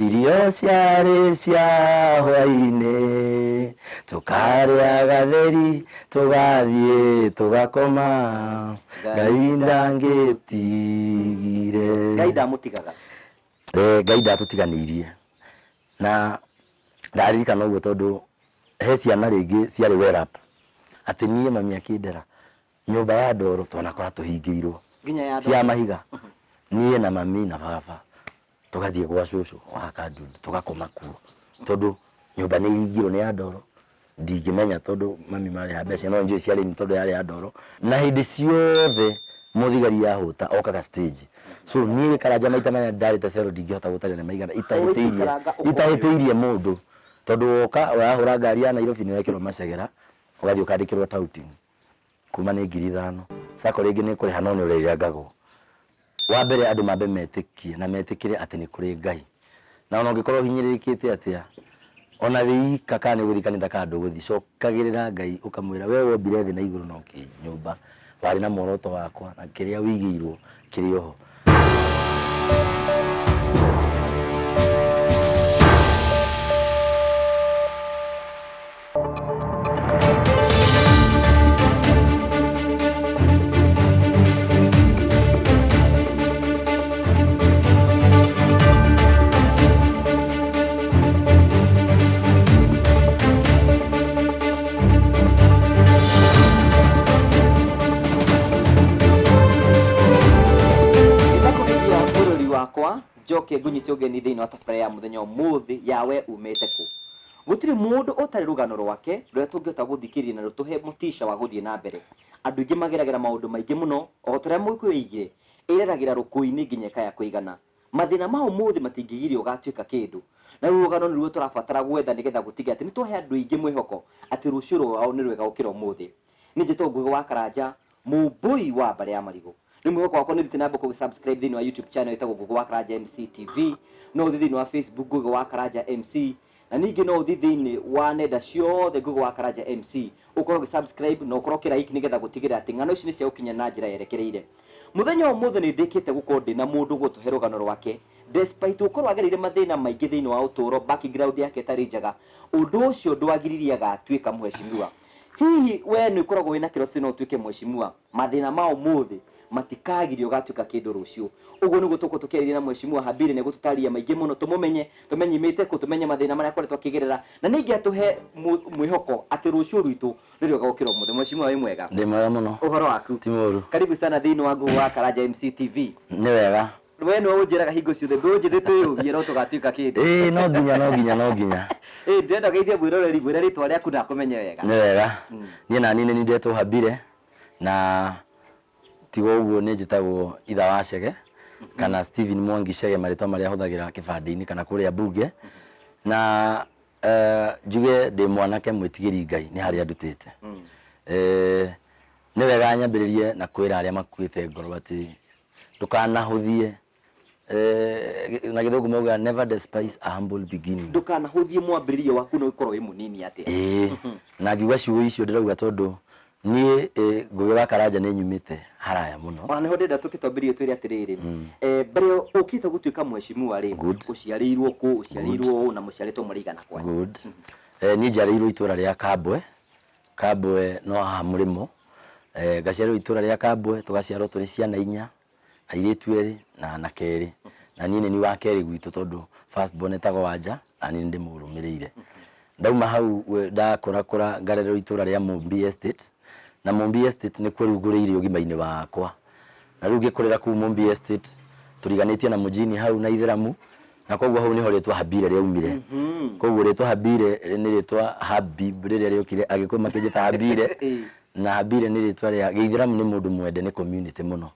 Irio ciarĩ cia hwainĩ, tũkarĩa gatheri, tũgathiĩ tũgakoma, Ngai ndangĩtigire. Ngai ndamũtigaga. Eh, Ngai ndatũtiganĩirie na ndaririkana ũguo tondũ he ciana rĩngĩ ciarĩ well up atĩ niĩ mami akĩndera nyũmba ya ndoro twanakora tũhingĩirwo Nginya ya cia mahiga niĩ na mami na baba tũgathiĩ gwa cũcũ wa Kandundu tũgakoma kuo tondũ nyũmba nĩ ihingirwo nĩ ya ndoro ndingĩmenya tondũ mami marĩha mbeca no njũĩ ciarĩ nyingĩ tondũ yarĩ ya ndoro na hĩndĩ ciothe mũthigari yahũta okaga stage so niĩ gĩkaranja maita marĩa ndarĩte cero ndingĩhota gũtarĩria nĩ maigana itahĩtĩirie Ũgĩikaranga ũkonio. itahĩtĩirie mũndũ tondũ woka ũrahũra ngari ya Nairobi nĩ wekĩrwo macegera ũgathiĩ ũkandĩkĩrwo touting kuma nĩ 5,000 sacco rĩngĩ nĩ kũrĩha no nĩ ũrĩrengagwo wa mbere andũ mambe metĩkie na metĩkĩre atĩ nĩ kũrĩ Ngai na ona ũngĩkorwo ũhinyĩrĩrĩkĩte atĩa ona wĩ ika kana nĩ ũgũthiĩ kanitha kana ndũgũthiĩ cokagĩrĩra Ngai ũkamwĩra we wombire thĩ na igũrũ na ũkĩnyũmba warĩ na muoroto wakwa na kĩrĩa wĩigĩirwo kĩrĩ oho. Ndakũgeithia bũrũri wakwa njoke ngũnyite ũgeni thĩinĩ wa tabarĩra ya mũthenya ũmũthĩ ya we umĩte kũ. Gũtirĩ mũndũ ũtarĩ rũgano rwake rũrĩa tũngĩhota gũthikĩrĩria na rũtũhe motisha wa gũthiĩ na mbere. Andũ aingĩ mageragĩra maũndũ maingĩ mũno, o ta ũrĩa mũgĩkũyũ oigire, ĩreragĩra rũkũyũ-inĩ nginya ĩkaya kũigana. Mathĩna ma ũmũthĩ matingĩgiria ũgatuĩka kĩndũ. Na rũu rũgano nĩruo tũrabatara gwetha nĩgetha gũtigĩrĩra atĩ nĩtwahe andũ aingĩ mwĩhoko atĩ rũciũ rwao nĩ rwega gũkĩra ũmũthĩ. Niĩ njĩtagwo Ngũgĩ wa Karanja, Mũmbũi wa mbarĩ ya Marigũ. Rĩu mwĩhoko wakwa nĩ ũthiĩte na mbere gũ subscribe thĩinĩ wa YouTube channel ĩtagwo Ngũgĩ wa Karanja MC TV, no ũthiĩ thĩinĩ wa Facebook Ngũgĩ wa Karanja MC, na ningĩ no ũthiĩ thĩinĩ wa nenda ciothe Ngũgĩ wa Karanja MC, ũkorwo ũgĩ subscribe na ũkorwo ũkĩ like nĩgetha gũtigĩrĩra atĩ ng'ano ici nĩ ciagũkinya na njĩra yerekereire. Mũthenya wa ũmũthĩ nĩ ndĩkĩte gũkorwo ndĩna mũndũ ũgũtũhe rũgano rwake despite gũkorwo agereire mathĩna maingĩ thĩinĩ wa ũtũũro, background yake ĩtarĩ njega, ũndũ ũcio ndwagiririe agatuĩka mheshimiwa. Hihi we nĩ ũkoragwo wĩna kĩroto no ũtuĩke mheshimiwa? Mathĩna ma ũmũthĩ matikagiria ũgatuĩka kĩndũ rũciũ. Ũguo nĩguo tũgũkorwo tũkĩarĩria na mheshimiwa Habili, na egũtũtarĩria maingĩ mũno, tũmũmenye, tũmenye aimĩte kũ, tũmenye mathĩna marĩa akoretwo akĩgerera, na ningĩ atũhe mwĩhoko atĩ rũciũ rwitũ nĩ rwega gũkĩra ũmũthĩ. Mheshimiwa wĩ mwega? Ndĩ mwega mũno. Ũhoro waku? Ti mũru. Karibu sana thĩinĩ wa Ngũgũ wa Karanja MC TV. Nĩ wega. We nĩwe ũnjĩraga hingo ciothe ndũnjĩthĩ twĩyũmie no tũgatuĩka kĩndũ. Ĩĩ no nginya no nginya no nginya. Ĩĩ ndĩrenda ũgeithie mwĩroreri mwĩre rĩtwa rĩaku na akũmenye wega. Nĩ wega. Niĩ naniĩ nĩ niĩ ndetwo Habire na tiga ũguo nĩ njĩtagwo itha wa Chege kana Stephen Mwangi Chege marĩtwa marĩa hũthagĩra kĩbandĩ-inĩ kana kũrĩa mbunge. Na njuge ndĩ mwanake mwĩtigĩri Ngai nĩ harĩa ndutĩte. Nĩ wega nyambĩrĩrie na kwĩra arĩa makuĩte ngoro atĩ ndũkanahũthie na gĩthũngũ maugaga never despise a humble beginning. Ndũkanahũthie mwambĩrĩrio waku no ũkorwo wĩ mũnini atĩa. Ĩĩ na ngiuga ciugo icio ndĩrauga tondũ niĩ Ngũgĩ wa Karanja nĩ nyumĩte haraya mũno. Ona nĩho ndĩrenda tũke twambĩrĩrie twĩre atĩrĩrĩ, mbere ũkĩte gũtuĩka mheshimiwa rĩ, ũciarĩirwo kũ, ũciarĩirwo ũ na mũciarĩtwo mũrĩ aigana kwanyu? Good. Niĩ njiarĩirwo itũra rĩa Kambwe, Kambwe no haha mũrĩmo. Ngaciarĩrwo itũra rĩa Kambwe, tũgaciarwo tũrĩ ciana inya, airĩtu erĩ na anake erĩ. Na niĩ nĩ niĩ wa kerĩ gwitũ tondũ first born etagwo Wanja na niĩ nĩ ndĩmũrũmĩrĩire. Ndauma hau ndakũrakũra ngarererwo itũra rĩa Mumbi Estate, na Mumbi Estate nĩkuo rĩu ngũrĩire ũgima-inĩ wakwa. Na rĩu ngĩkũrĩra kũu Mumbi Estate, tũriganĩtie na Mjini hau na Ithĩramu, na koguo hau nĩho rĩtwa Habire rĩaumire. Koguo rĩtwa Habire nĩ rĩtwa Habib rĩrĩa rĩokire Agĩkũyũ makĩnjĩta Habire, na Habire nĩ rĩtwa rĩa Gĩithĩramu nĩ mũndũ mwende nĩ community mũno.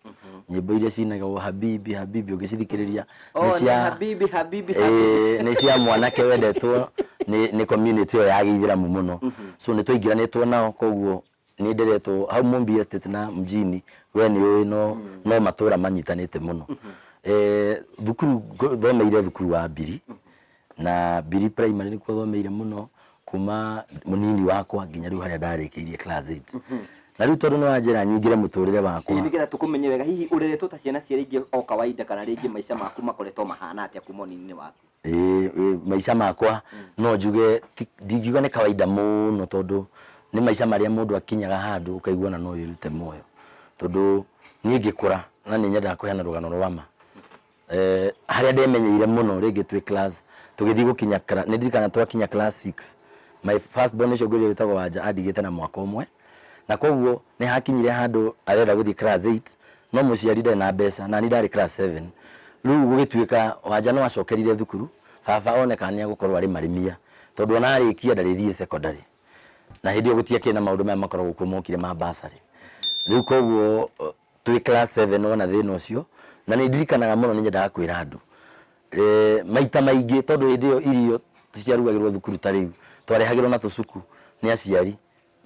Nyĩmbo iria cinagwo Habibi Habibi ũngĩcithikĩrĩria nĩ cia Habibi Habibi nĩ cia mwanake wendetwo nĩ community ĩyo ya Gĩithĩramu mũno. So nĩ twaingĩranĩtwo nao koguo nĩ nderetwo hau Mumbi Estate na mjini we nĩ ũĩ no no matũra manyitanĩte mũno. Thukuru thomeire thukuru wa Mbiri na Mbiri Primary nĩkuo thomeire mũno kuma mũnini wakwa nginya rĩu harĩa ndarĩkĩirie class 8. Na rĩu tondũ nĩ wanjĩra nyingĩre mũtũrĩre wakwa. Ĩĩ nĩgetha tũkũmenye wega hihi ũreretwo ta ciana cia rĩngĩ o kawaida kana rĩngĩ maica maku makoretwo mahana atĩa kuma ũnini-inĩ waku? Ĩĩ, maica makwa no njuge ndingiuga nĩ kawaida mũno, tondũ nĩ maica marĩa mũndũ akinyaga handũ ũkaigua ona no wĩrute muoyo, tondũ niĩ ngĩkũra na nĩ nyendaga kũheana rũgano rwa ma. Harĩa ndemenyeire mũno rĩngĩ twĩ class tũgĩthiĩ gũkinya nĩ ndirikanaga twakinya class 6, my first born ũcio ngwĩrire wĩtagwo Wanja andigĩte na mwaka ũmwe, na koguo nĩ hakinyire handũ arenda gũthiĩ class 8, no mũciari ndarĩ na mbeca na niĩ ndarĩ class 7. Rĩu gũgĩtuĩka Wanja no acokerire thukuru, baba one kana nĩ egũkorwo arĩ marĩmia, tondũ ona arĩkia ndarĩthiĩ secondary, na hĩndĩ ĩyo gũtiakĩrĩ na maũndũ maya makoragwo kuo mokire ma bursary. Rĩu koguo twĩ class 7 wona thĩna ũcio, na nĩ ndirikanaga mũno, nĩ nyendaga kwĩra andũ maita maingĩ, tondũ hĩndĩ ĩyo irio ciarugagĩrwo thukuru, ta rĩu twarehagĩrwo na tũcuku nĩ aciari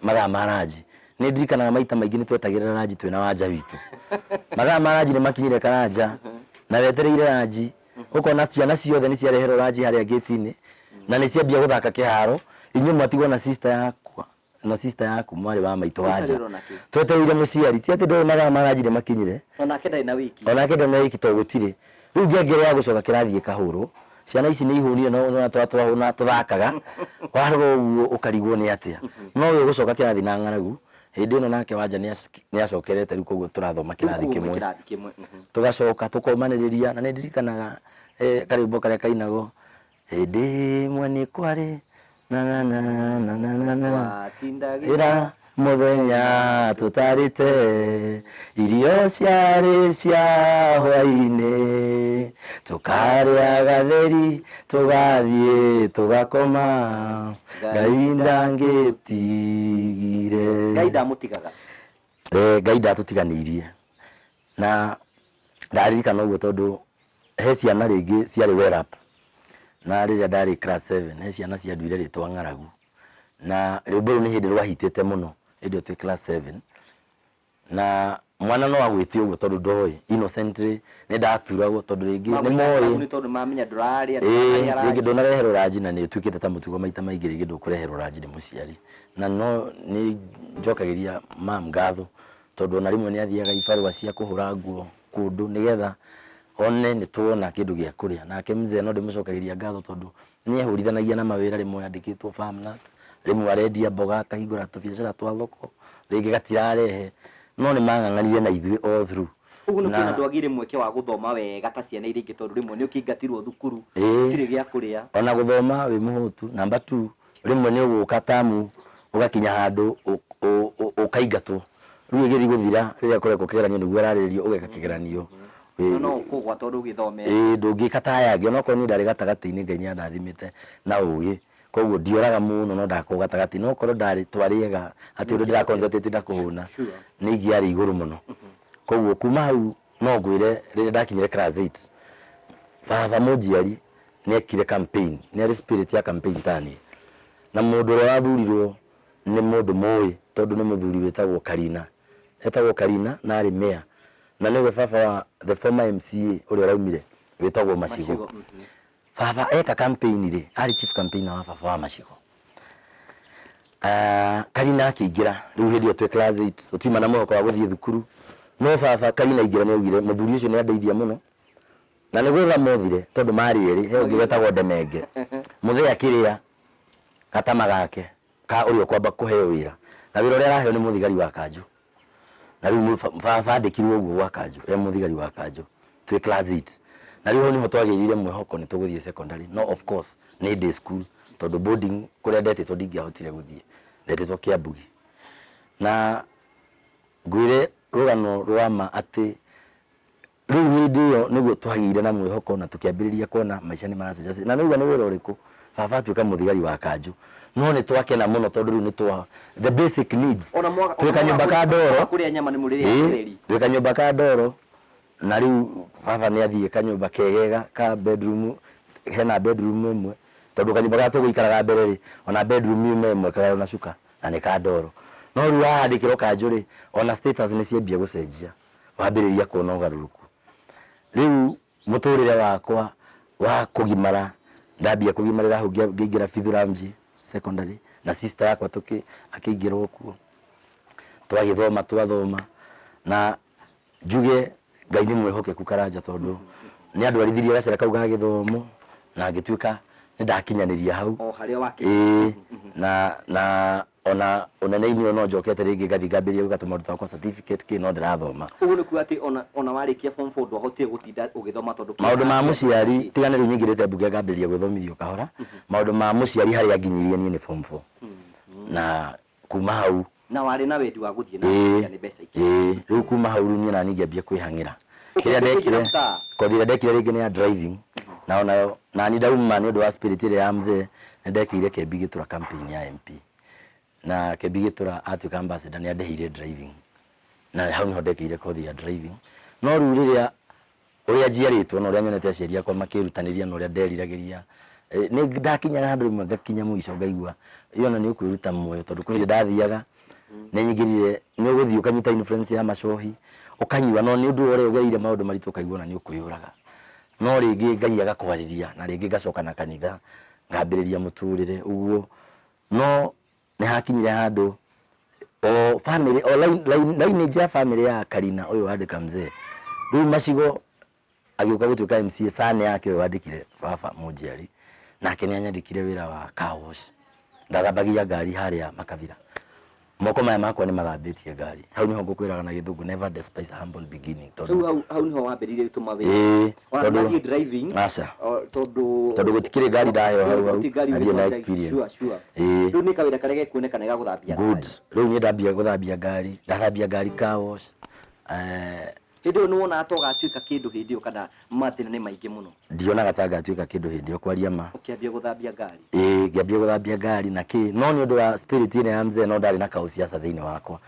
mathaa ma ranji. Nĩ ndirikanaga maita maingĩ nĩ twetagĩrĩra ranji twĩna Wanja witũ. Mathaa ma ranji nĩ makinyire, Karanja, na wetereire ranji, ũkona ciana ciothe nĩ ciareherwo ranji harĩa gate-inĩ na nĩ ciambia gũthaka kĩharo, inyuĩ mwatigwo na sister yakwa na sister yaku, mwarĩ wa maitũ Wanja. Ũtarĩrwo nakĩ? Twetereire mũciari. Ti atĩ ndoĩ mathaa ma ranji nĩ makinyire. Onake ndarĩ na wiki. Onake ndarĩ na wiki, tondũ gũtirĩ. Rĩu ngengere ya gũcoka kĩrathi ĩkahũrwo, ciana ici nĩ ihũnire, no no twahũna tũthakaga, warora ũguo ũkarigwo nĩ atĩa, no we ũgũcoka kĩrathi na ng'aragu. Hĩndĩ ĩno nake Wanja nĩ acokerete rĩu, koguo tũrathoma kĩrathi Rĩu kĩmwe. Kĩrathi kĩmwe. Tũgacoka tũkomanĩrĩria, na nĩ ndirikanaga karwĩmbo karĩa kainagwo, "Hĩndĩ ĩmwe nĩ kwarĩ na na na na na na na Watindagĩra ĩra mũthenya tũtarĩte irio ciarĩ cia hwainĩ, tũkarĩa gatheri, tũgathiĩ tũgakoma, Ngai ndangĩtigire." Ngai ndamũtigaga. Ngai ndatũtiganĩirie, na ndaririkana ũguo tondũ he ciana rĩngĩ ciarĩ well up, na rĩrĩa ndarĩ class 7 he ciana cianduire rĩtwa ng'aragu, na rwĩmbo rũu nĩ hĩndĩ rwahitĩte mũno hĩndĩ ĩyo twĩ class 7, na mwana no agwĩte ũguo tondũ ndoĩ, innocently nĩ ndaturagwo tondũ rĩngĩ nĩ moĩ. Nĩ tondũ mamenya ndũrarĩa. Ĩĩ. Ndũrarĩa Rĩngĩ ranji. Ndũnareherwo ranji, na nĩ ĩtuĩkĩte ta mũtugo maita maingĩ, rĩngĩ ndũkũreherwo ranji nĩ mũciari. Na no nĩ njokagĩria mam ngatho, tondũ ona rĩmwe nĩ athiaga ibarũa cia kũhũra nguo kũndũ nĩgetha one nĩ tuona kĩndũ gĩa kũrĩa. Nake mzee no ndĩmũcokagĩria ngatho, tondũ nĩ ehũrithanagia na mawĩra, rĩmwe andĩkĩtwo farm nut, rĩmwe arendia mboga, akahingũra tũbiacara twa thoko, rĩngĩ gatirarehe, no nĩ mang'ang'anire na ithuĩ all through. Ũguo nĩ Na- kuona ndwagire mweke wa gũthoma wega ta ciana iria ingĩ, tondũ rĩmwe nĩ ũkĩingatirwo thukuru, gũtirĩ gĩa kũrĩa. Ona gũthoma wĩ mũhũtu. Number two, rĩmwe nĩ ũgũka tamu ũgakinya handũ ũkaingatwo. Rĩu ĩgĩthiĩ gũthira, rĩrĩa kũrekwo kĩgeranio nĩguo ũrarĩrĩrio, ũgeka kĩgeranio No no ũkũgwa tondũ ũgĩthomete. Ĩĩ, ndũngĩka ta aya angĩ. Onokorwo niĩ ndarĩ gatagatĩ-inĩ, Ngai nĩ andathimĩte na ũgĩ, koguo ndioraga mũno, no ndakorwo gatagatĩ. No korwo ndarĩ twarĩega atĩ ũndũ ndĩra concentrate na kũhũna, nĩ ingĩarĩ igũrũ mũno. Koguo kuma hau no ngwĩre, rĩrĩa ndakinyire class 8, baba mũnjiari nĩ ekire campaign, nĩ arĩ spirit ya campaign tani, na mũndũ ũrĩa wathurirwo nĩ mũndũ mũĩ, tondũ nĩ mũthuri wĩtagwo Karina, etagwo Karina, na arĩ mayor, na nĩwe baba wa the former MCA ũrĩa ũraumire wĩtagwo Macigo. Macigo. Baba eka campaign rĩ, arĩ chief campaigner wa baba wa Macigo. Ah, Karina akĩingĩra rĩu hĩndĩ ĩyo twĩ class 8, tũtiuma na mwĩhoko wa gũthiĩ thukuru, no baba Karina aingĩra nĩ augire, "Mũthuri ũcio nĩ andeithia mũno," na nĩ gwetha mothire, tondũ marĩ erĩ, he ũngĩ wetagwo Ndemenge. Mũthee akĩrĩa gatama gake ka ũrĩa ũkwamba kũheo wĩra, na wĩra ũrĩa araheo nĩ mũthigari wa kanjũ. Na rĩu baba andĩkirwo ũguo gwa kanjũ e mũthigari wa kanjũ twĩ class 8, na rĩu hau nĩho twagĩrire mwĩhoko nĩ tũgũthiĩ secondary. No of course nĩ day school, tondũ boarding kũrĩa ndetĩtwo ndingĩahotire gũthiĩ, ndetĩtwo Kĩambugi. Na ngwĩre rũgano rwa ma atĩ rĩu hĩndĩ ĩyo nĩguo twagĩire na mwĩhoko na tũkĩambĩrĩria kuona maica nĩ maracenjia. Na nĩũigua nĩ wĩra ũrĩkũ, baba atuĩka mũthigari wa kanjũ, no nĩ twakena mũno tondũ rĩu nĩ twa the basic needs. Ona mwaga Twĩ kanyũmba ka ndoro. Kũrĩa nyama nĩ mũrĩrĩa gĩtheri. Twĩ kanyũmba ka ndoro, na rĩu baba nĩ athiĩ kanyũmba kegega ka bedroom, hena bedroom ĩmwe, tondũ kanyũmba karĩa tũgũikaraga mbere rĩ, ona bedroom yuma ĩmwe kagaywo na cuka na nĩ ka ndoro. No rĩu wahandĩkĩrwo kanjũ rĩ, ona status nĩ ciambia gũcenjia, wambĩrĩria kuona ũgarũrũku. Rĩu mũtũrĩre wakwa wa kũgimara, ndambia kũgimarĩra hau, ngĩingĩra Fithuramji Secondary na sister yakwa tũkĩ akĩingĩra o kuo. Twagĩthoma, twathoma, na njuge Ngai nĩ mwĩhokeku, Karanja, tondũ nĩ andwarithirie gacĩra kau ga gĩthomo. Na ngĩtuĩka nĩ ndakinyanĩria hau. O harĩa wake. Ĩĩ, na ona ũnene-inĩ ũyũ no njokete rĩngĩ ngathiĩ ngambĩrĩria gwĩka tũmaũndũ twakwa, certificate kĩ, no ndĩrathoma. Ũguo nĩ kuga atĩ ona warĩkia form 4 ndwahotire gũtinda ũgĩthoma tondũ maũndũ ma mũciari tiga nĩ rĩu nyingĩrĩte mbunge ngambĩrĩria gwĩthomithio kahora. Maũndũ ma mũciari harĩa nginyirie niĩ nĩ form 4 na kuma hau. Na warĩ na wendi wa gũthiĩ na mbere nĩ mbeca ingĩ. Ĩĩ, rĩu kuma hau rĩu niĩ nani ngĩambia kwĩhang'ĩra kĩrĩa Ũkĩambia ndekire. kũingĩra mtaa? Kothi ĩrĩa ndekire rĩngĩ nĩ ya driving, na onayo nani ndauma nĩ ũndũ wa spirit ĩrĩa ya mzee, nĩ ndekĩire Kembi Gĩtura campaign ya MP, na Kembi Gĩtura atuĩka ambassador nĩ andĩhĩire driving, na hau nĩho ndekĩire kothi ya driving. No rĩu rĩrĩa ũrĩa njiarĩtwo na ũrĩa nyonete aciari akwa makĩrutanĩria na ũrĩa nderiragĩria, nĩ ndakinyaga handũ rĩmwe ngakinya mũico ngaigua ĩyo na nĩ ũkwĩruta muoyo, tondũ kwĩ hĩndĩ ndathiaga nĩ nyingĩrire nĩ ũgũthiĩ ũkanyita influence ya macohi ũkanyua, no nĩ ũndũ wa ũrĩa ũgereire maũndũ maritũ ũkaigua ona nĩ ũkwĩyũraga. No rĩngĩ Ngai agakwarĩria na rĩngĩ ngacoka na kanitha ngambĩrĩria mũtũrĩre ũguo. No nĩ hakinyire handũ o family o lineage ya family ya Karina ũyũ wandĩka mzee rĩu Macigo agĩũka gũtuĩka MCA, son yake ũyũ wandĩkire baba mũnjiari, nake nĩ anyandĩkire wĩra wa car wash. Ndathambagia ngari harĩa Makabira. Moko maya makwa nĩ mathambĩtie ngari. Hau nĩho ngũkwĩraga na gĩthũngũ, "Never despise a humble beginning," tondũ Rĩu hau nĩho wambĩrĩirie gũtũma wĩra? Ĩĩ. Ona tondũ ndũnathiĩ driving? Aca. O, tondũ tondũ gũtikĩrĩ ngari ndaheo hau hau. Gũtirĩ ngari na ndirĩ na ũgĩtwara. experience. Sure. Ĩĩ. Rĩu nĩ kawĩra karĩa gekuoneka nĩ ga gũthambia Good. ngari. Rĩu niĩ ndambia gũthambia ngari, ndathambia ngari car wash. Hĩndĩ ĩyo nĩ wonaga ta ũgatuĩka kĩndũ hĩndĩ ĩyo kana mathĩna nĩ maingĩ mũno? Ndionaga ta ngatuĩka kĩndũ hĩndĩ ĩyo, kwaria ma. Ũkĩambia gũthambia ngari? Ĩĩ, ngĩambia gũthambia ngari na kĩ, no nĩ ũndũ wa spirit ĩrĩa ya mzee, no ndarĩ na kaũciaca thĩinĩ wakwa,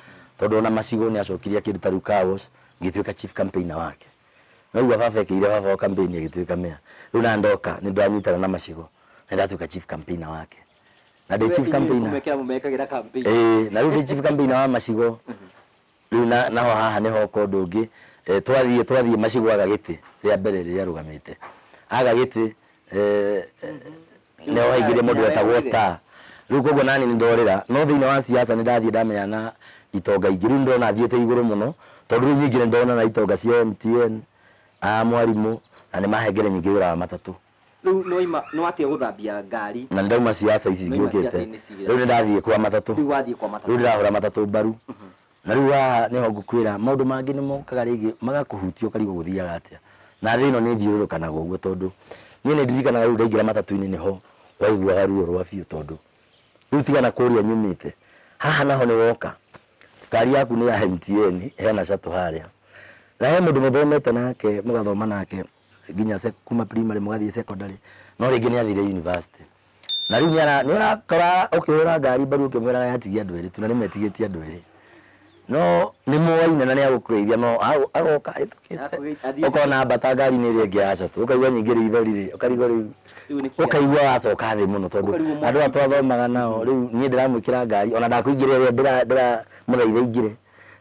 tondũ ona Macigo nĩ acokirie kĩndũ ta rĩu car wash, ngĩtuĩka chief campaigner wake. Noguo baba ekĩire baba wa campaign agĩtuĩka mayor. Rĩu na ndoka nĩ ndanyitana na Macigo na ndatuĩka chief campaigner wake, na ndĩ chief campaigner. Kũmekĩra mũmekagĩra campaign. Ĩĩ, na rĩu ndĩ chief campaigner wa Macigo rĩu na naho haha nĩho hoka ũndũ ũngĩ. Twathiĩ Macigo aga gĩtĩ rĩa mbere rĩrĩa arũgamĩte aga gĩtĩ, nĩho haingĩrire mũndũ wetagwo Star. Rĩu koguo nani nĩ ndorĩra, no thĩinĩ wa siasa nĩ ndathiĩ ndamenya na itonga ingĩ. Rĩu ndĩrona thiĩte igũrũ mũno, tondũ rĩu nyingĩ nĩ ndona na itonga cia MTN a mwarimũ, na nĩ mahengere nyingĩ wĩra wa matatũ. Rĩu nĩwaima nĩwatiga gũthambia ngari? Na nĩ ndauma siasa ici. Nĩwauma ngĩũkĩte. siasa-inĩ ciira. Rĩu nĩ ndathiĩ kwa matatũ. Rĩu wathiĩ kwa matatũ. Rĩu ndĩrahũra matatũ mbaru. Na rĩu haha nĩho ngũkwĩra maũndũ mangĩ nĩ mokaga rĩngĩ magakũhutia ũkarigwo gũthiaga atĩa, na thĩ ĩno nĩ ĩthiũrũrũkanaga ũguo, tondũ niĩ nĩ ndirikanaga rĩu ndaingĩra matatũ-inĩ nĩho waiguaga ruo rwa biũ, tondũ rĩu tigana kũrĩa nyumĩte haha naho nĩ woka ngari yaku nĩ ya MTN hena catũ harĩa, na he mũndũ mũthomete nake, mũgathoma nake nginya kuma primary mũgathiĩ secondary, no rĩngĩ nĩ athire university na rĩu nĩ ũrakora ũkĩhũra ngari mbaru ũkĩmwĩraga yatigia andũ erĩ tu, na nĩ metigĩtie andũ erĩ, no nĩ moaine na nĩ agũkũgeithia, no agoka ahĩtũkĩte. Ũkona ambata ngari-inĩ ĩrĩa ĩngĩ ya catũ, ũkaigua nyingĩ rĩithori rĩ, ũkarigwo rĩu. Rĩu nĩ kĩa- Ũkaigua wacoka thĩ mũno tondũ Ũkarigwo andũ aya twathomaga nao rĩu niĩ ndĩramwĩkĩra ngari ona ndakũingĩra ĩrĩa ndĩramũthaitha aingĩre,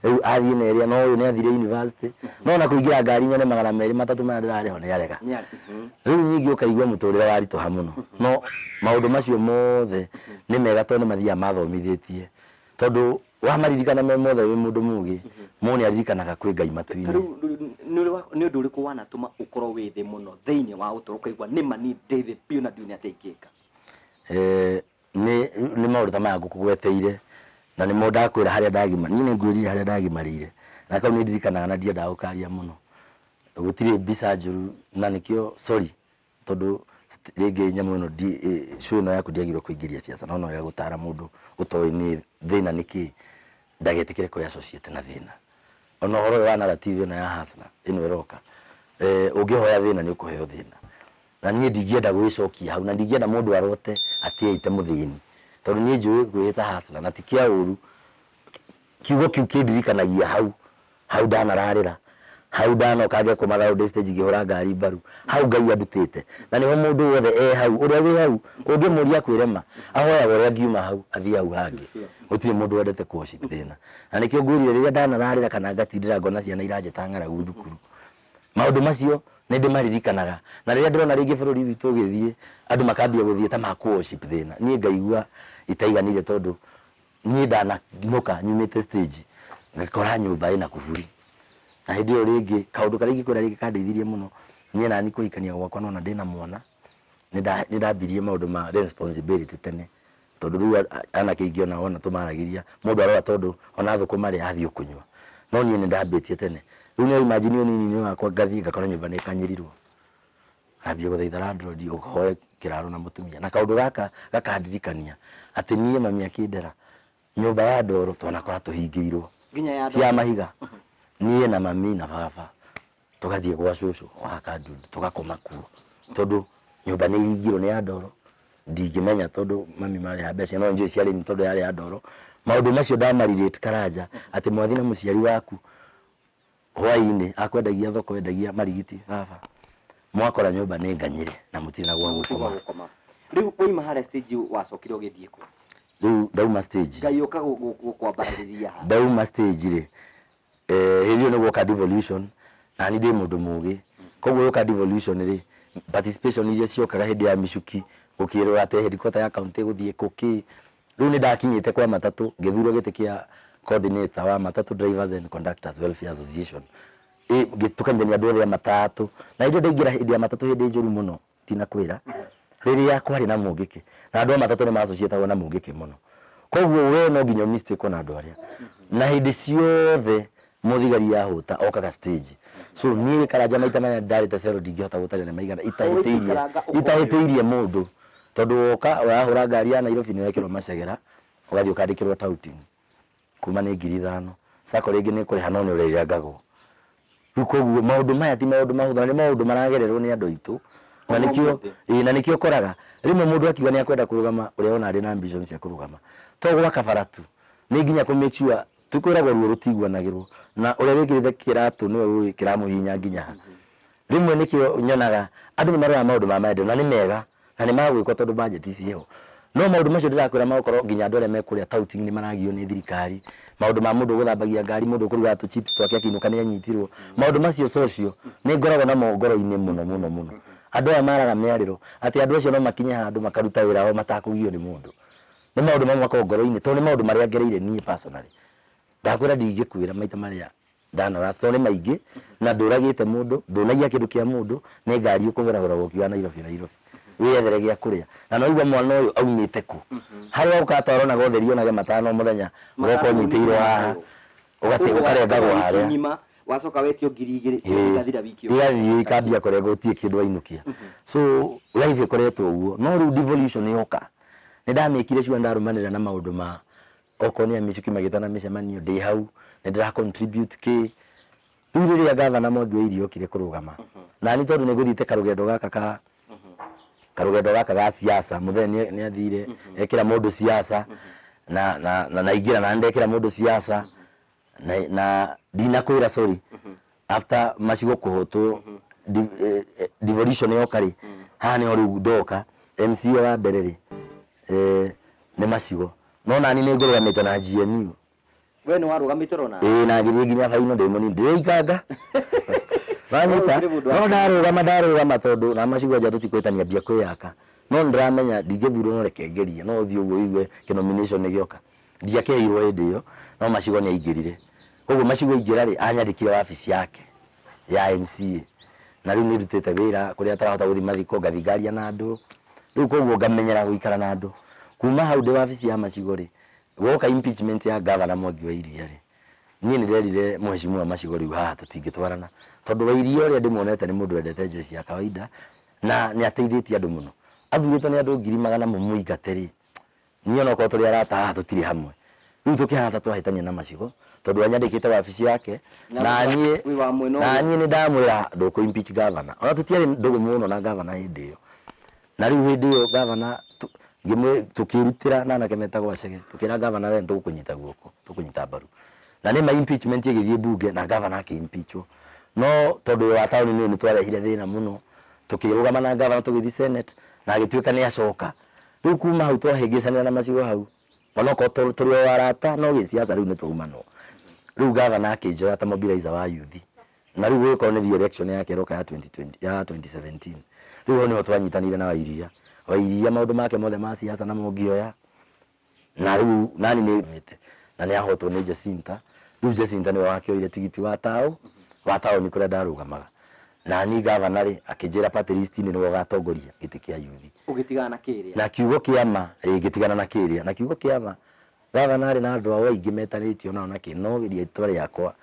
rĩu athiĩ na ĩrĩa, no ũyũ nĩ athire university, no ona kũingĩra ngari nyone 200, 300 marĩa ndĩrarĩho nĩ arega. Rĩu nyingĩ ũkaigua mũtũrĩre waritũha mũno, no maũndũ macio mothe nĩ mega tondũ nĩ mathiaga mathomithĩtie, tondũ wamaririkana me mothe wĩ mũndũ mũgĩ, mũndũ nĩ aririkanaga kwĩ Ngai Ta matu-inĩ. Rĩu nĩ ũndũ ũrĩkũ wanatũma ũkorwo wĩ thĩ mũno thĩinĩ wa ũtũũro, ũkaigua nĩma niĩ ndĩ thĩ biũ na ndiũĩ nĩ atĩa ingĩka? Nĩ maũndũ ta maya ngũkũgweteire, na nĩmo ndakwĩra harĩa ndagima niĩ nĩ ngwĩrire harĩa ndagimarĩire, na kau nĩ ndirikanaga na ndiendaga gũkaria mũno. Gũtirĩ mbica njũru na nĩkĩo sorry, tondũ rĩngĩ nyamũ ĩno show ĩno yaku ndiagĩrĩirwo kũingĩria siasa, no no wega gũtara mũndũ ũtoĩ nĩ thĩna nĩ kĩ ndagetĩkĩre kwĩ associate na thĩna. Ona ũhoro ũyũ wa narrative ĩno ya hustler ĩno ĩroka, ũngĩhoya thĩna nĩ ũkũheo thĩna, na niĩ ndingĩenda gwĩcokia hau, na ndingĩenda mũndũ arote atĩ eite mũthĩni, tondũ niĩ njũĩ kwĩĩta hustler na ti kĩa ũru. Kiugo kĩu kĩndirikanagia hau hau ndanararĩra, hau ndanoka ngekwo mathaũ ndĩ stage ngĩhũra ngari mbaru, hau Ngai andutĩte, na nĩho mũndũ wothe e hau ũrĩa wĩ hau ũngĩmũria akwĩre ma ahoyaga ũrĩa angiuma hau athiĩ hau hangĩ. Gũtirĩ mũndũ wendete kũ worship thĩna, na nĩkĩo ngwĩrire rĩrĩa ndanararĩra kana ngatindĩra ngona ciana iranjĩta ng'aragu thukuru, maũndũ macio nĩ ndĩmaririkanaga. Na rĩrĩa ndĩrona rĩngĩ bũrũri witũ ũgĩthiĩ andũ makambia gũthiĩ ta makũ worship thĩna, niĩ ngaigua itaiganĩire, tondũ niĩ ndanainũka nyumĩte stage ngakora nyũmba ĩna kuburi. Na hĩndĩ ĩyo rĩngĩ kaũndũ karĩa ingĩkwĩra rĩngĩ kandeithirie mũno niĩ nani kũhikania gwakwa, nona ndĩna mwana. Nĩ ndambirie maũndũ ma responsibility tene, tondũ rĩu anake aingĩ ona wona tũmaragĩria mũndũ arora tondũ ona thũkũma rĩ athiĩ kũnyua, no niĩ nĩ ndambĩtie tene. Rĩu no imagine ũnini-inĩ wakwa ngathiĩ ngakora nyũmba nĩ ĩkanyĩrirwo, ngambia gũthaitha landlord ũhoe kĩraro na mũtumia. Na kaũndũ gaka gakandirikania atĩ niĩ mami akĩndera nyũmba ya ndoro twanakora tũhingĩirwo Nginya ya ti ya ndoro. Mahiga, niĩ na mami na baba tũgathiĩ gwa cũcũ wa Kandundu tũgakoma kuo, tondũ nyũmba nĩ ihingirwo nĩ ya ndoro. Ndingĩmenya tondũ mami marĩha mbeca, no njũĩ ciarĩ nini tondũ yarĩ ya ndoro. Maũndũ macio ndamarelate Karanja atĩ mwathi na mũciari waku hwainĩ akwendagia thoko, endagia marigiti, baba mwakora nyũmba nĩ nganyĩre na mũtirĩ na gwa gũkoma. Gũkoma. Rĩu waima harĩa stage wacokire ũgĩthiĩ kũ? Rĩu ndauma stage, Ngai ũka gũkwambararĩria ha? Ndauma stage rĩ, hĩndĩ ĩyo nĩ guoka devolution, na niĩ ndĩ mũndũ mũgĩ, koguo yoka devolution rĩ, participation iria ciokaga hĩndĩ ya Michuki, gũkĩrwo atĩ headquarter ya county ĩgũthiĩ kũ kĩ. Rĩu nĩ ndakinyĩte kwa matatũ, ngĩthurwo gĩtĩ kĩa coordinator wa Matatu Drivers and Conductors Welfare Association. Tũkanyitania andũ othe a matatũ, na hĩndĩ ĩyo ndaingĩra hĩndĩ ya matatũ, hĩndĩ njũru mũno ndinakwĩra, rĩrĩa kwarĩ na Mũngĩkĩ, na andũ a matatũ nĩ massociatagwo na Mũngĩkĩ mũno, koguo we no nginya mistake na andũ arĩa na hĩndĩ ciothe mũthigari yahũta okaga stage. So niĩ Karanja maita marĩa ndarĩte cero ndingĩhota gũtarĩria nĩ maigana itahĩtĩirie Ũgĩikaranga ũkorio. Itahĩtĩirie mũndũ, tondũ woka ũrahũra ngari ya Nairobi nĩ wekĩrwo macegera, ũgathiĩ ũkandĩkĩrwo touting kuma nĩ 5,000, sacco rĩngĩ nĩ kũrĩha no nĩ ũrĩrengagwo. Rĩu koguo maũndũ maya ti maũndũ mahũthũ, na nĩ maũndũ maragererwo nĩ andũ aitũ, na nĩkĩo Ũmũthĩ. Ĩĩ, na nĩkĩo ũkoraga rĩmwe mũndũ akiuga nĩ akwenda kũrũgama, ũrĩa wona arĩ na ambition cia kũrũgama to gwaka bara tu, nĩ nginya kũ make sure tũkwĩragwo ruo rũtiguanagĩrwo, na ũrĩa wĩkĩrĩte kĩratũ nĩwe ũĩ kĩramũhihinya nginya ha. Rĩmwe nĩkĩo nyonaga andũ nĩ maroraga maũndũ ma maendeleo, na nĩ mega na nĩ magwĩkwo tondũ budget ciĩho, no maũndũ macio ndĩrakwĩra magũkorwo nginya andũ arĩa me kũrĩa touting nĩ maragio nĩ thirikari, maũndũ ma mũndũ ũgũthambagia ngari, mũndũ ũkũrugaga tũ chips twake akĩinũka nĩ anyitirwo, maũndũ macio social nĩ ngoragwo namo ngoro-inĩ mũno mũno mũno. Andũ aya maraga mĩarĩro atĩ andũ acio no makinye handũ makaruta wĩra wao matakũgio nĩ mũndũ, nĩ maũndũ mamwe makoragwo ngoro-inĩ tondũ nĩ maũndũ marĩa ngereire niĩ personally. Ndakwĩra ndingĩkwĩra maita marĩa ndanarasa tondũ nĩ maingĩ, na ndũragĩte mũndũ, ndũnaiya kĩndũ kĩa mũndũ, nĩ ngari ũkũgũragũra ũkiuga Nairobi Nairobi wĩyethere gĩa kũrĩa, na no igua mwana ũyũ aumĩte kũ, harĩa ũgatwarwo na gotheri onage 5 mũthenya, ũgoka ũnyitĩirwo haha ũgate ũkarengagwo harĩa. Ng'ima wacoka wetio 2,000 ciothe igathira wiki ũmwe. Igathiĩ ikambia kũrengwo, gũtirĩ kĩndũ wainũkia. So life ĩkoretwo ũguo, no rĩu devolution yoka nĩ ndamĩkire sure ndarũmanĩrĩra na maũndũ ma okorwo nĩ Amichuki magĩtana mĩcemanio ndĩ hau, nĩ ndĩra contribute kĩ. Rĩu rĩrĩa gavana Mwangi wa Iria okire kũrũgama nani, tondũ nĩ ngũthiĩte karũgendo gaka ka karũgendo gaka ga siasa, mũthee nĩ athire ekĩra mũndũ siasa na naingĩra na ndekĩra mũndũ siasa na ndinakwĩra sorry, after macigo kũhotwo, devolution yoka rĩ, haha nĩho rĩu ndoka MCA wa mbere rĩ, nĩ macigo, no nani nĩ ngũrũgamĩte na GNU. We nĩ warũgamĩte ũrona? Ĩĩ, na ngĩthiĩ nginya baino ndĩ mũnini ndĩreikanga wanyita. Ũkĩrĩ mũndũ wa No ndarũgama tondũ na macigo nja tũtikwĩtania mbia kwĩyaka, no nĩndĩramenya ndingĩthurwo, no reke ngerie, no ũthiĩ ũguo ũigue kĩnomination nĩ gĩoka. Ndiakĩheirwo hĩndĩ ĩyo, no macigo nĩ aingĩrire, koguo macigo aingĩra rĩ, anyandĩkire wabici yake ya MCA, na rĩu nĩ ndutĩte wĩra kũrĩa atarahota gũthiĩ mathiko, ngathiĩ ngaria na andũ, rĩu koguo ngamenyera gũikara na andũ. Kuma hau ndĩ wabici ya macigo rĩ, woka impeachment ya gavana Mwangi wa Iria rĩ, niĩ nĩ nderire mheshimiwa macigo rĩu haha tũtingĩtwarana, tondũ wa Iria ũrĩa ndĩmuonete nĩ mũndũ wendete jeshi ya kawaida na nĩ ateithĩtie andũ mũno, athurĩtwo nĩ andũ 100,000 mũmũingate rĩ, niĩ onokorwo tũrĩ arata haha tũtirĩ hamwe. Rĩu tũkĩhana ta twahĩtania na macigo tondũ anyandĩkĩte wabici yake na niĩ wĩ wa mwena na ũyũ. Niĩ nĩ ndamwĩra ndũkũ impeach governor, ona tũtiarĩ ndũgũ mũno na governor hĩndĩ ĩyo. Na rĩu hĩndĩ ĩyo governor tũkĩrutĩra na anake metagwo Acege, tũkĩra governor, we tũgũkũnyita guoko, tũkũnyita mbaru. Na nĩ ma impeachment ĩgĩthiĩ bunge na governor akĩ-impeachwo, no tondũ wĩ wa taũni nĩ twarehire thĩna mũno, tũkĩrũgama na governor tũgĩthiĩ senate na agĩtuĩka nĩ acoka. Rĩu kuma hau twahĩngĩcanĩra na macigo hau, onokorwo tũrĩ o arata, no gĩciaca rĩu nĩ twaumanwo. Rĩu gavana akĩnjoya ta mobilizer wa youth, na rĩu gũgĩkorwo nĩ re-election yake ĩroka ya 2020, ya 2017. Rĩu hau nĩho twanyitanire na Wairia. Wairia maũndũ make mothe ma siasa namo ngĩoya, na rĩu nani nĩ mĩte na nĩ ahotwo nĩ Jacinta. Rĩu Jacinta nĩwe wakĩoire tigiti wa taũni kũrĩa ndarũgamaga. Na niĩ gavana rĩ, akĩnjĩra party list -inĩ nĩwe ũgatongoria gĩtĩ kĩa youth. Ũgĩtigana na kĩrĩa. Na kiugo kĩa ma, ĩĩ ngĩtigana na kĩrĩa. Na kiugo kĩa ma, gavana arĩ na andũ ao aingĩ metanĩtio nao na kĩ, no rĩtwa rĩakwa,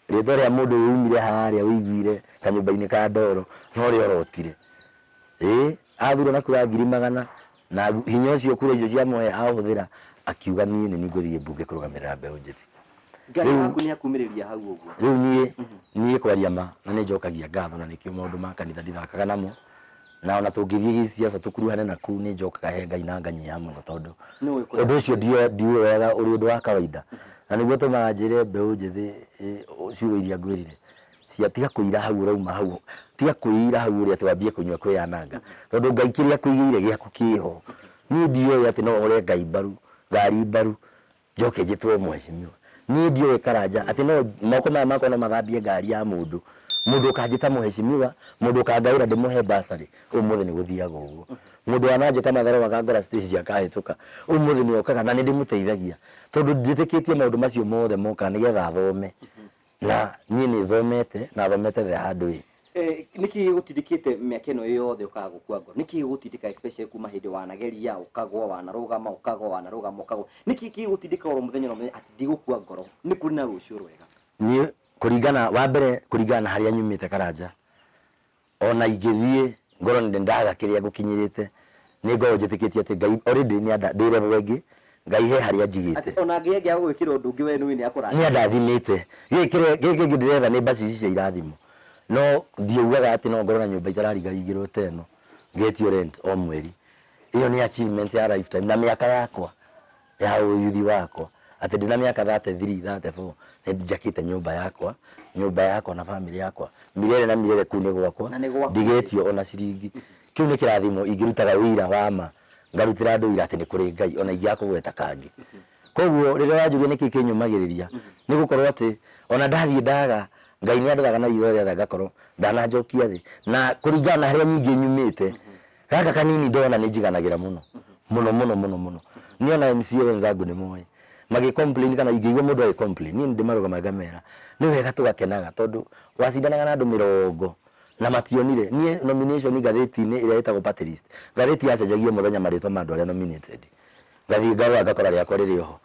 rĩtwa rĩa mũndũ ũyũ umire harĩa ũiguire kanyũmba-inĩ ka ndoro, no rĩorotire. Ĩĩ, athurwo na kura 100,000, na hinya ũcio kura icio ciamũhe ahũthĩra, akiuga niĩ nĩ niĩ ngũthiĩ mbunge kũrũgamĩrĩra mbeũ njĩthĩ. Ngai Rĩu- waku nĩ akumĩrĩria hau ũguo. Rĩu niĩ niĩ kwaria ma na nĩ njokagia ngatho na nĩkĩo maũndũ ma kanitha ndithakaga namo na ona tũngĩthiĩ gĩciaca tũkuruhane na kũu nĩ njokaga he Ngai na nganyiha mũno tondũ Nĩũĩ kũrĩa ũndũ ũcio ndiũoyaga ũrĩ ũndũ wa kawaida na nĩguo tũmaga njĩre mbeũ njĩthĩ ciugo iria ngwĩrire cia tiga kũira hau ũrauma hau tiga kwĩira hau ũrĩ atĩ wambie kũnyua kwĩyananga tondũ Ngai kĩrĩa akũigĩire gĩaku kĩho. Niĩ ndioĩ atĩ no hũre Ngai mbaru ngari mbaru njoke njĩtwo mheshimiwa. Niĩ ndiũĩ Karanja atĩ no moko maya makwa no mathambie ngari ya mũndũ, mũndũ ũkanjĩta mheshimiwa, mũndũ ũkangaĩra ndĩmũhe bursary, ũmũthĩ nĩ gũthiaga ũguo. Mũndũ wananjĩka matharũ akangora stage akahĩtũka, ũmũthĩ nĩ okaga na nĩ ndĩmũteithagia tondũ njĩtĩkĩtie maũndũ macio mothe mokaga nĩgetha thome. Na niĩ nĩ thomete na thomete the hard way. Nĩkĩ gĩgũtindĩkĩte mĩaka ĩno yothe ũkaga gũkua ngoro? Nĩkĩ gĩgũtindĩka especially kuma hĩndĩ wanageria ũkagwa, wanarũgama ũkagwa, wanarũgama ũkagwa. Nĩkĩ gĩgũtindĩka oro mũthenya oro mũthenya atĩ ndigũkua ngoro, nĩ kũrĩ na rũciũ rwega? Niĩ kũringana, wa mbere kũringana na harĩa nyumĩte Karanja, ona ingĩthiĩ ngorwo nĩ ndaga kĩrĩa ngũkinyĩrĩte, nĩ ngoragwo njĩtĩkĩtie atĩ Ngai already nĩ anda, ndĩ level ĩngĩ, Ngai he harĩa anjigĩte. Atĩ ona Ngai angĩaga gũgwĩkĩra ũndũ ũngĩ we nĩũĩ nĩ akũrathimĩte. Nĩ andathimĩte. Gĩkĩ kĩrĩa, gĩkĩ kĩngĩ ndĩretha nĩ mbaci ici cia irathimo. No ndiaugaga atĩ no ngorwo na nyũmba itararingaringĩrwo ta ĩno, ngetio rent o mweri. Ĩyo nĩ achievement ya lifetime na mĩaka yakwa ya ũyuthi wakwa, atĩ ndĩna mĩaka 33, 34 nĩ njakĩte nyũmba yakwa, nyũmba yakwa na bamĩrĩ yakwa, milele na milele kũu nĩ gwakwa, Na nĩ gwaku. ndigetio ona ciringi. Kĩu nĩ kĩrathimo ingĩrutaga ũira wa ma, ngarutĩra andũ ũira atĩ nĩ kũrĩ Ngai ona ingĩaga kũgweta kangĩ. Koguo rĩrĩa ũranjũria nĩkĩ kĩnyũmagĩrĩria, nĩ gũkorwo atĩ ona ndathiĩ ndaga, Ngai nĩ andoraga na ritho rĩa tha ngakorwo ndananjokia thĩ. Na kũringana na harĩa nyingĩ nyumĩte, gaka kanini ndona nĩ njiganagĩra mũno, mũno mũno mũno mũno. Niĩ ona MCA wenzangu nĩ moĩ, magĩ complain kana ingĩigua mũndũ agĩ complain, niĩ nĩ ndĩmarũgamagia ngamera, nĩ wega tũgakenaga tondũ wacindanaga na andũ mĩrongo na mationire. Niĩ nomination ngathĩti-inĩ ĩrĩa ĩtagwo party list, ngathĩti yacenjagia mũthenya marĩtwa ma andũ arĩa nominated. Ngathiĩ ngarora ngakora rĩakwa rĩrĩ oho.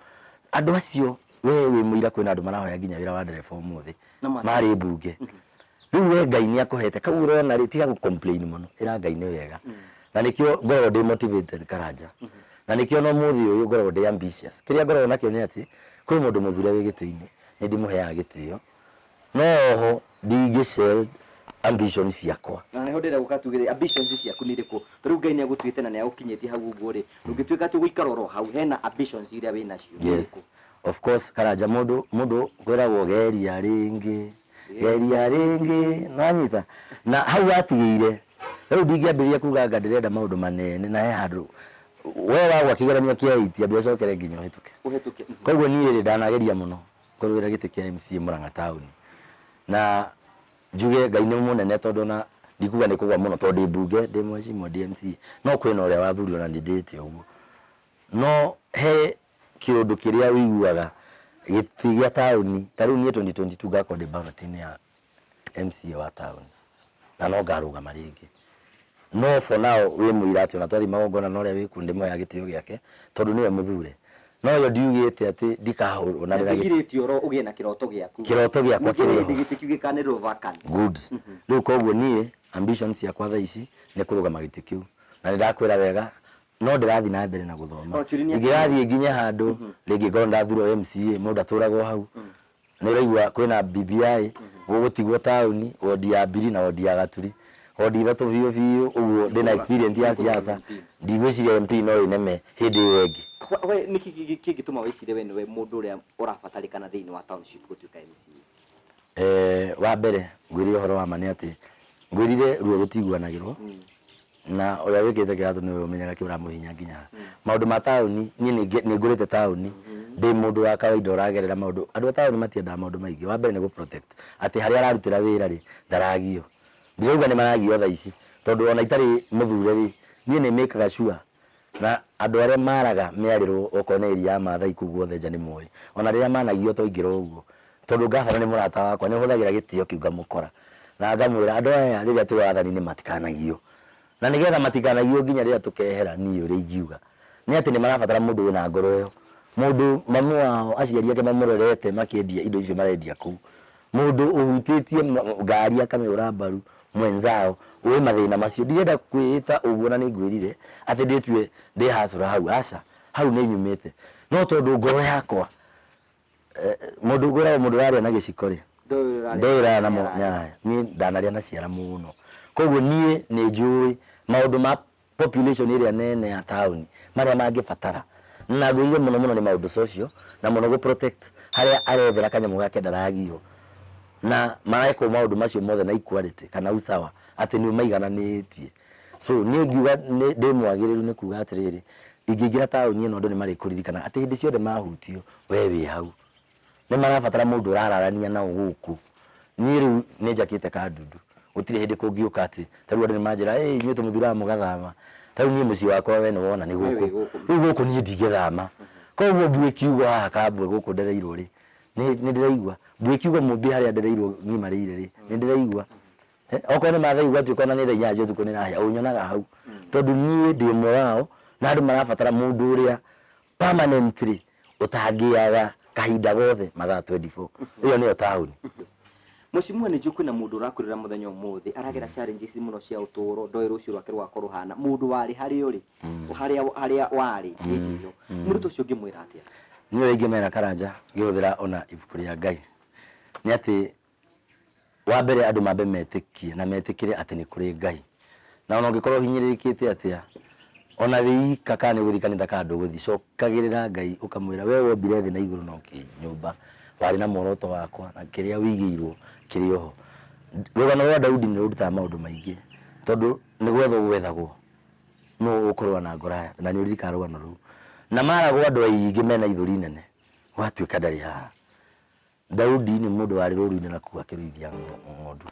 Andũ acio we wĩ mũira kwĩna andũ marahoya nginya wĩra wa ndereba ũmũthĩ, marĩ mbunge. Rĩu we Ngai nĩ akũhete, kau ũrona rĩ, tiga gũ complain mũno, ĩra Ngai nĩ wega. Na nĩkĩo ngoragwo ndĩ motivated Karanja. Na nĩkĩo ona ũmũthĩ ũyũ ngoragwo ndĩ ambitious. Kĩrĩa ngoragwo nakĩo nĩ atĩ, kwĩ mũndũ mũthure wĩ gĩtĩ-inĩ, nĩ ndĩmũheaga gĩtĩo, no oho ndingĩ sell ambition ciakwa. Na nĩho ndĩrenda gũka tuge ambitions ciaku nĩ irĩkũ? Ta rĩu Ngai nĩ agũtuĩte na nĩ agũkinyĩtie hau ũguo rĩ, ndũngĩtuĩka atĩ ũgũikara oro hau, hena ambitions iria wĩ nacio, nĩ Yes, irĩkũ? of course Karanja, mũndũ mũndũ kwĩragwo geria rĩngĩ, geria rĩngĩ, nĩwanyita? Na hau watigĩire, rĩu ndingĩambĩrĩria kuga anga ndĩrenda maũndũ manene na he handũ we wagwa kĩgeranio kĩa eight ambia ũcokere nginya ũhĩtũke. Ũhĩtũke. Koguo niĩ rĩ ndanageria mũno kũrũĩra gĩtĩ kĩa MCA Murang'a taũni na njuge Ngai nĩ mũnene tondũ ona ndikuga nĩ kũgwa mũno tondũ ndĩ mbunge, ndĩ mheshimiwa, ndĩ MCA, no kwĩna ũrĩa wathurirwo na nĩ ndĩĩte ũguo. No he kĩũndũ kĩrĩa ũiguaga gĩtĩ gĩa taũni, ta rĩu niĩ 2022 ngakorwo ndĩ ballot-inĩ ya MCA wa taũni na no ngarũgama rĩngĩ. No for now wĩ mũira atĩ ona twathiĩ magongona na ũrĩa wĩ kuo ndĩmũheaga gĩtĩo gĩake tondũ nĩwe mũthure. No ĩyo ndiugĩte atĩ ndikahũrwo na Na ndĩna gĩtĩ. ndĩgirĩtie oro ũgĩe na kĩroto gĩaku. Kĩroto gĩakwa Ningĩ kĩrĩ hĩndĩ oho. gĩtĩ kĩu gĩkanĩrĩrwo vacant. Good. Rĩu koguo niĩ ambition ciakwa thaa ici nĩ kũrũgama gĩtĩ kĩu. Na nĩ ndakwĩra wega no ndĩrathiĩ na mbere na gũthoma. O, Churi nĩ Ingĩgathiĩ nginye handũ rĩngĩ ngorwo nĩndathurwo MCA, mũndũ atũraga o hau. Nĩ ũraigua kwĩna BBI, gũgũtigwo taũni, wondi ya Mbiri na wondi ya Gaturi. Wondi ithatũ biũ biũ, ũguo ndĩna experience ya siasa, ndigwĩciria MP no ĩneme hĩndĩ ĩyo ĩngĩ. We nĩkĩ kĩngĩtũma wĩcirie we nĩwe mũndũ ũrĩa ũrabatarĩkana thĩinĩ wa township gũtuĩka MCA? Wa mbere ngwĩre ũhoro wa ma nĩ atĩ, ngwĩrire ruo rũtiguanagĩrwo, na ũrĩa wĩkĩrĩte kĩratũ nĩwe ũmenyaga kĩrĩa ũramũhihinya nginya ha. Maũndũ ma taũni, niĩ nĩ ngũrĩte taũni, ndĩ mũndũ wa kawaida ũragerera maũndũ, andũ a taũni matiendaga maũndũ maingĩ, wa mbere nĩ gũ protect, atĩ harĩa ararutĩra wĩra rĩ, ndaragio. Ndirauga nĩ maragio thaa ici, tondũ ona itarĩ mũthure rĩ, niĩ nĩ mĩkaga sure na andũ arĩa maraga mĩarĩrwo okorwo nĩ area ya Mathai kũu guothe nja nĩ moĩ, ona rĩrĩa managio twaingĩra ũguo, tondũ ngabana nĩ mũrata wakwa, nĩ hũthagĩra gĩtĩo kĩu ngamũkora. Na ngamwĩra andũ aya rĩrĩa twĩ wathani-inĩ matikanagio. Na nĩgetha matikanagio nginya rĩrĩa tũkehera, niĩ ũrĩa ingiuga nĩ atĩ nĩ marabatara mũndũ wĩna ngoro ĩyo. Mũndũ mamu wao aciari ake mamũrorete makĩendia indo icio marendia kũu. Mũndũ ũhutĩtie ngari akamĩhũra mbaru mwenzao ũĩ mathĩna macio. Ndirenda kwĩĩta ũguo na nĩ ngwĩrire atĩ ndĩtue ndĩ hustler hau, aca, hau nĩ nyumĩte. No tondũ ngoro yakwa mũndũ gwĩragwo mũndũ ũrarĩa na gĩciko rĩ, ndoĩ ũrarĩa na nĩararĩa. Niĩ ndanarĩa na ciara mũno, koguo niĩ nĩ njũĩ maũndũ ma population ĩrĩa nene ya taũni marĩa mangĩbatara, na ngwĩrire mũno mũno nĩ maũndũ social na mũno gũ protect harĩa arethera kanyamũ gake ndaragio, na marekwo maũndũ macio mothe na equality kana usawa atĩ nĩ ũmaigananĩtie. So niĩ ngiuga ndĩ mwagĩrĩru nĩ kuga atĩrĩrĩ, ingĩingĩra taũni ĩno andũ nĩ marĩkũririkana atĩ hĩndĩ ciothe mahutio we wĩ hau. Nĩ marabatara mũndũ ũrararania nao gũkũ. Niĩ rĩu nĩ njakĩte kandundu, gũtirĩ hĩndĩ kũngĩũka atĩ ta rĩu andũ nĩ manjĩra ĩ inyuĩ tũmũthuraga mũgathama. Ta rĩu niĩ mũciĩ wakwa we nĩ wona nĩ gũkũ, rĩu gũkũ niĩ ndingĩthama. Koguo mbuĩ kiugo haha Kambwe gũkũ ndereirwo rĩ, nĩ ndĩraigua. Mbuĩ kiugo Mũmbi harĩa ndereirwo ng'imarĩire rĩ, nĩ ndĩraigua. Okorwo nĩ Maathai gwatuĩka ona nĩ thaa inyanya cia ũtukũ nĩ rahĩa, ũnyonaga hau. Tondũ niĩ ndĩ ũmwe wao na andũ marabatara mũndũ ũrĩa permanently ũtangĩaga kahinda gothe mathaa 24. Ĩyo nĩyo taũni. Mheshimiwa nĩ njũĩ kwĩna mũndũ ũrakwĩrora mũthenya ũmũthĩ aragera challenges mũno cia ũtũro, ndoĩ rũciũ rwake rũgakorwo rũhana, mũndũ warĩ harĩa ũrĩ, harĩa harĩa warĩ hĩndĩ ĩyo, mũndũ ta ũcio ũngĩmwĩra atĩa? Niĩ ũrĩa ingĩmera Karanja ngĩhũthĩra ona ibuku rĩa Ngai nĩ atĩ wa mbere andũ mambe metĩkie na metĩkĩre atĩ nĩ kũrĩ Ngai. Na ona ũngĩkorwo ũhinyĩrĩrĩkĩte atĩa, ona wĩ ika kana nĩ ũgũthiĩ kanitha kana ndũgũthiĩ, cokagĩrĩra Ngai ũkamwĩra we wombire thĩ na igũrũ na ũkĩnyũmba, warĩ na muoroto wakwa na kĩrĩa wĩigĩirwo kĩrĩ oho. Rũgano rwa Daudi nĩ rũndutaga maũndũ maingĩ tondũ nĩ gwethwo gwethagwo nũ ũkũrũa na Goliath, na nĩ ũririkanaga rũgano rũu. Na maragwo andũ aingĩ mena ithũri nene, gwatuĩka ndarĩ haha. Daudi nĩ mũndũ warĩ rũru-inĩ na kũu akĩrĩithia ng'ondu.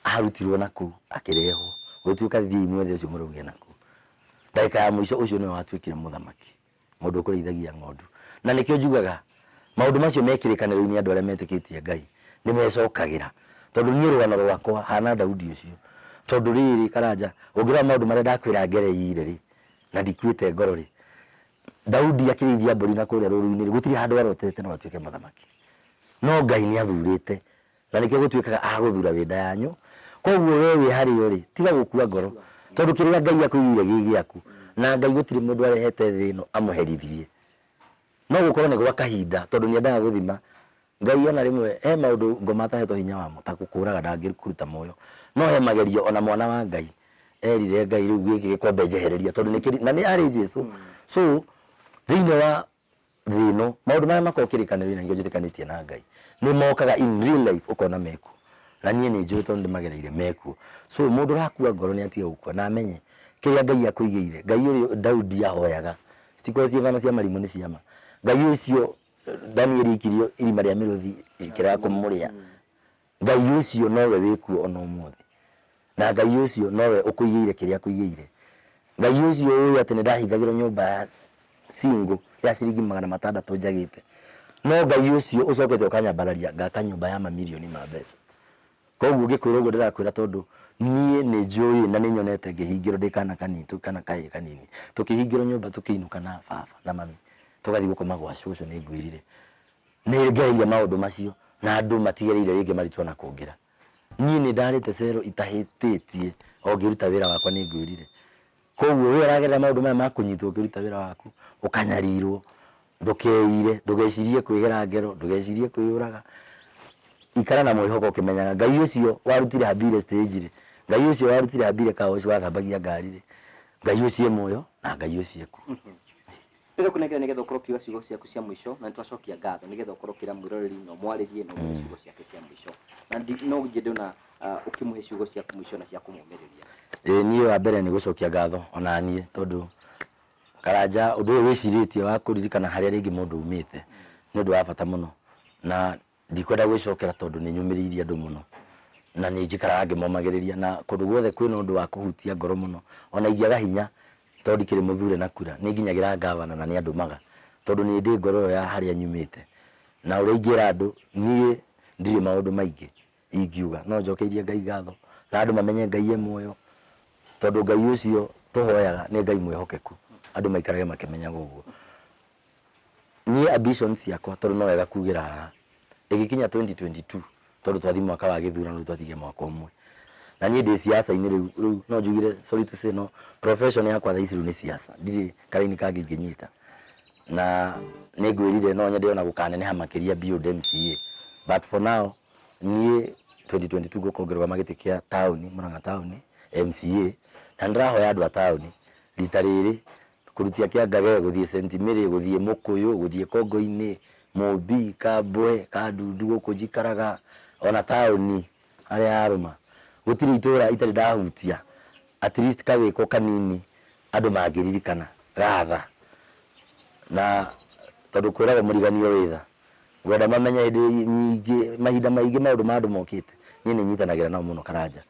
Arutirwo na kũu akĩrehwo, gũgĩtuĩka thiĩi mwethe ũcio mũrauge na kũu. Ndagĩka ya mũico ũcio nĩwe watuĩkire mũthamaki, mũndũ ũkũrĩithagia ng'ondu. Na nĩkĩo njugaga maũndũ macio me kĩrĩkanĩro-inĩ andũ arĩa metĩkĩtie Ngai nĩ mecokagĩra. Tondũ niĩ rũgano rwakwa hana Daudi ũcio. Tondũ rĩrĩ Karanja, ũngĩrora maũndũ marĩa ndakwĩra ngereire rĩ, na ndikuĩte ngoro rĩ, Daudi akĩrĩithia mbũri na kũrĩa rũru-inĩ rĩ, gũtirĩ handũ arotete no atuĩke mũthamaki. No Ngai nĩ athurĩte, na nĩkĩo gũtuĩkaga agũthura wĩ nda yanyu. Koguo we wĩ harĩa ũrĩ, tiga gũkua ngoro, tondũ kĩrĩa Ngai akũigĩire gĩ gĩaku. Na Ngai gũtirĩ mũndũ arehete thĩ ĩno amũherithie. No gũkorwo nĩ gwa kahinda, tondũ nĩ endaga gũthima. Ngai ona rĩmwe he maũndũ ngoma atahetwo hinya wamo ta gũkũraga ndangĩkũruta muoyo no he magerio ona mwana wa Ngai erire Ngai rĩu gĩkĩ gĩkombe njehereria tondũ nĩ na nĩ arĩ Jesu so thĩinĩ wa thĩ ĩno maũndũ marĩa makoragwo kĩrĩkanĩro-inĩ na nĩkĩo njĩtĩkanĩtie na Ngai nĩ mokaga in real life ũkona mekuo na niĩ nĩ njũĩ tondũ ndĩmagereire mekuo so mũndũ ũrakua ngoro nĩ atige gũkua na amenye kĩrĩa Ngai akũigĩire. Ngai ũrĩa Daudi ahoyaga citikoragwo ciĩ ng'ano cia marimũ nĩ ciama. Ngai ũcio Danieli aikirio irima rĩa mĩrũthi rĩkĩrega kũmũrĩa. Ngai ũcio nowe wĩkuo ona ũmũthĩ. Na Ngai ũcio nowe ũkũigĩire kĩrĩa akũigĩire. Ngai ũcio ũĩ atĩ nĩ ndahingagĩrwo nyũmba ya single ya ciringi 600 njagĩte. No Ngai ũcio ũcokete ũkanyambararia ngaka nyũmba ya mamirioni ma mbeca. Koguo ngĩkwĩra ũguo ndĩrakwĩra tondũ niĩ nĩ njũĩ na nĩ nyonete ngĩhingĩrwo ndĩ kana kanini kana kahĩĩ kanini, tũkĩhingĩrwo nyũmba tũkĩinũka na baba na mami tũgathiĩ gũkoma gwa cũcũ nĩ ngwĩrire. Nĩ ngereire maũndũ macio na andũ matigereire rĩngĩ maritũ ona kũngĩra. Niĩ nĩ ndarĩte cero itahĩtĩtie o ngĩruta wĩra wakwa nĩ ngwĩrire. Koguo we ũragerera maũndũ maya ma kũnyitwo ũkĩruta wĩra waku, ũkanyarirwo, ndũkeire, ndũgecirie kwĩgera ngero, ndũgecirie kwĩyũraga. Ikara na mwĩhoko ũkĩmenyaga Ngai ũcio warutire Habili stage rĩ, Ngai ũcio warutire Habili car wash wathambagia ngari rĩ, Ngai ũcio e muoyo na Ngai ũcio ekuo. Ndĩrenda kũnengera nĩgetha ũkorwo ũkiuga ciugo ciaku cia mũico na nĩtwacokia ngatho nĩgetha ũkorwo ũkĩra mwĩroreri na ũmwarĩrie na ũmwĩre ciugo ciake cia mũico na no nyende ona ũkĩmũhe ciugo ciaku mũico na cia kũmũmĩrĩria. Ĩĩ niĩ wa mbere nĩ gũcokia ngatho ona niĩ tondũ Karanja ũndũ ũyũ wĩcirĩtie wa kũririkana harĩa rĩngĩ mũndũ umĩte nĩ ũndũ wa bata mũno na Ndikwenda gwĩcokera tondũ nĩ nyũmĩrĩirie andũ mũno na nĩ njikaraga ngĩmomagĩrĩria na kũndũ guothe kwĩna ũndũ wa kũhutia ngoro mũno ona ingĩaga hinya tondũ ndikĩrĩ mũthure na kura nĩ nginyagĩra ngavana na nĩ andũmaga tondũ nĩ ndĩ ngoro ĩyo ya harĩa nyumĩte. Na ũrĩa ingĩra andũ niĩ ndirĩ maũndũ maingĩ. Ingiuga no njokeirie Ngai ngatho na andũ mamenye Ngai e muoyo, tondũ Ngai ũcio tũhoyaga nĩ Ngai mwĩhokeku, andũ maikarage makĩmenyaga ũguo. Niĩ ambition ciakwa, tondũ no wega kugĩra haha, ĩgĩkinya 2022, tondũ twathi mwaka wa gĩthurano, rĩu twatigia mwaka ũmwe, na niĩ ndĩ siasa-inĩ rĩu. Rĩu no njugire, sorry to say, no profession yakwa thaa ici rĩu nĩ siasa, ndirĩ karaini kangĩ ingĩnyita. Na nĩ ngwĩrire no nyende ona gũkaneneha makĩria beyond MCA, but for now niĩ 2022 ngũkorwo ngĩrũgama gĩtĩ kĩa taũni, Murang'a taũni MCA, na nĩndĩrahoya andũ a taũni rita rĩrĩ kũrutia Kĩangage, gũthiĩ St Mary, gũthiĩ Mũkũyũ, gũthiĩ Kongo-inĩ, Mũmbi, Kambwe, Kandundu gũkũ njikaraga, ona taũni harĩa yarũma, gũtirĩ itũra itarĩ ndahutia at least kawĩko kanini andũ mangĩririkana gatha. Na tondũ kwĩragwo mũriganio wĩ tha, ngwenda mamenye hĩndĩ nyingĩ, mahinda maingĩ maũndũ ma andũ mokĩte, niĩ nĩ nyitanagĩra nao mũno Karanja.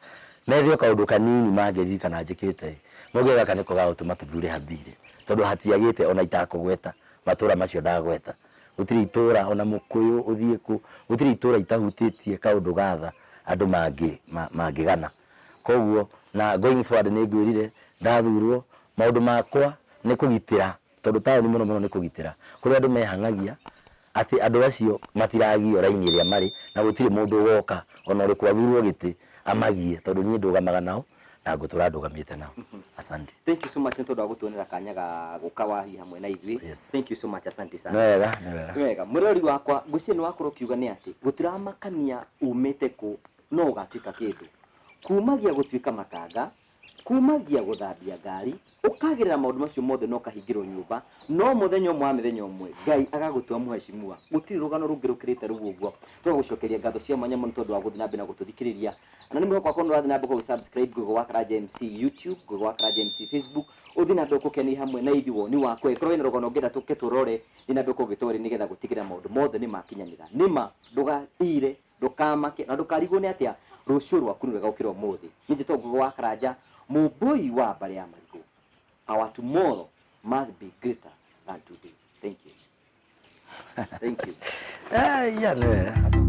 Methe o kaũndũ kanini mangĩririkana njĩkĩte ĩ, mauge gaka nĩko gagũtũma tũthure Habire, tondũ hatiagĩte ona itakũgweta matũra macio ndagweta. Gũtirĩ itũra ona Mũkũyũ ũthiĩ kũ, gũtirĩ itũra itahutĩtie kaũndũ gatha andũ mangĩgana. Koguo na going forward nĩ ngwĩrire ndathurwo maũndũ makwa nĩ kũgitĩra, tondũ taũni mũno mũno nĩ kũgitĩra kũrĩa andũ mehang'agia atĩ andũ acio matiragio raini ĩrĩa marĩ, na gũtirĩ mũndũ ũgoka ona ũrĩkũ athurwo gĩtĩ amagie, tondũ niĩ ndũgamaga nao na ngũtũra ndũgamĩte nao. Asante. Thank you so much nĩ tondũ wa gũtuonera kanya ga gũka wahi hamwe na ithuĩ. Yes. Thank you so much, asante Nĩ sana. wega, nĩ wega. Nĩ wega, mũrori wakwa, ngwĩciria nĩ wakorwo ũkiuga nĩ atĩ gũtiramakania umĩte kũ, no ũgatuĩka kĩndũ. Kumagia gũtuĩka makanga, kumagia gũthambia ngari, ũkagĩrĩra maũndũ macio mothe na ũkahingĩrwo nyũmba, no mũthenya ũmwe wa mĩthenya ũmwe Ngai agagũtua mũhecimua. Gũtirĩ rũgano rũngĩ rũkĩrĩte rũu. Ũguo tũgagũcokeria ngatho cia mwanya mũno tondũ wa gũthiĩ na mbere na gũtũthikĩrĩria, na nĩ mwĩhoko wakwa nĩ ũrathiĩ na mbere gũ subscribe Ngũgĩ wa Karanja MC YouTube, Ngũgĩ wa Karanja MC Facebook, ũthiĩ na mbere gũkenia hamwe na ithuĩ. Woni wakwa, ĩkorwo wĩna rũgano ũngĩenda tũke tũrore, thiĩ na mbere kũgĩtware nĩgetha gũtigĩrĩra maũndũ mothe nĩ makinyanĩra. Nĩma ndũgaire, ndũkamake na ndũkarigwo nĩ atĩa rũciũ rwaku nĩ rwega gũkĩra ũmũthĩ. Niĩ njĩtagwo Ngũgĩ wa Karanja, mũmbũi wa mbarĩ ya marigũ. Our tomorrow must be greater than today. Thank you, thank you. Yeah, nĩ wega.